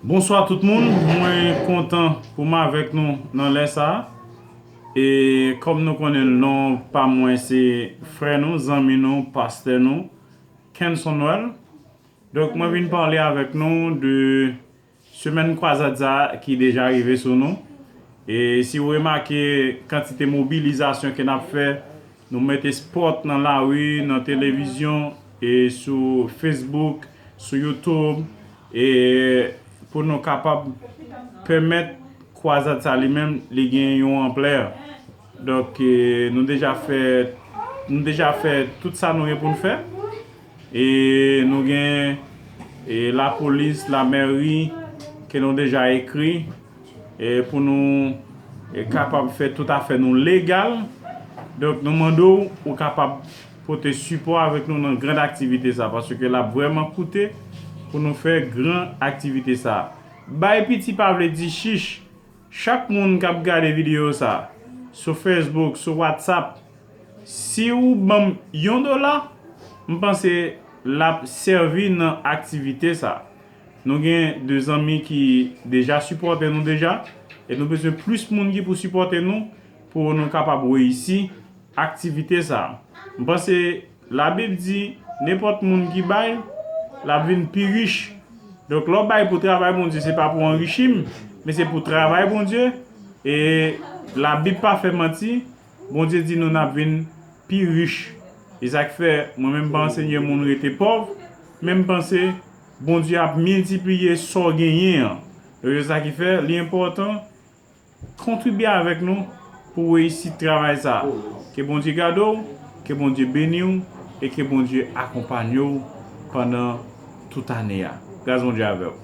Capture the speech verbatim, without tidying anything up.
Bonswa tout moun, mwen kontan pou m avèk nou nan lè sa a. E kòm nou konnen, non pa mwen se frè nou, zanmi nou, pastè nou, Kenson Noël. Donk mwen vin pale avèk nou de semèn kwazad sa a ki deja rive sou nou. E si w remake kantite mobilizasyon ke n ap fè, nou mete spòt nan lari, nan televizyon, e sou Facebook, sou YouTube, e pou nou kapab pèmèt kwazad sa li menm li gen yon anplè. Donk e, nou deja fè nou deja fè tout sa nou gen pou n fè. E nou gen e, lapolis, lamèri ke nou deja ekri e, pou nou e, kapab fè tout afè nou legal. Donk nou mande w ou kapab pote sipò avèk nou nan gran aktivite sa, paske l ap vrèman koute pou nou fè gran aktivite sa. Bay piti pa vle di chich. Chak moun k ap gade videyo sa sou Facebook, sou WhatsApp, si ou ban m yon dola, m panse l ap sèvi nan aktivite sa. Nou gen de zanmi ki deja sipòte nou deja, e nou bezwen plis moun ki pou sipòte nou pou nou kapab reyisi aktivite sa. M panse Labib di nenpòt moun ki bay, l ap vin pi rich. Donk lè w bay pou travay Bondye, se pa pou anrichi m, men se pou travay Bondye. E Labib pa fè manti. Bondye di nou n ap vin pi rich. E sa k fè mwen menm m pa ansenye moun rete pòv, men m panse Bondye ap miltipliye sa w genyen an. Donk se sa ki fè li enpòtan kontribye avèk nou pou reyisit travay sa. Ke Bondye gade w, ke Bondye beni w e ke Bondye akonpanye w pandan tout ane a. Gras Bondye avè w.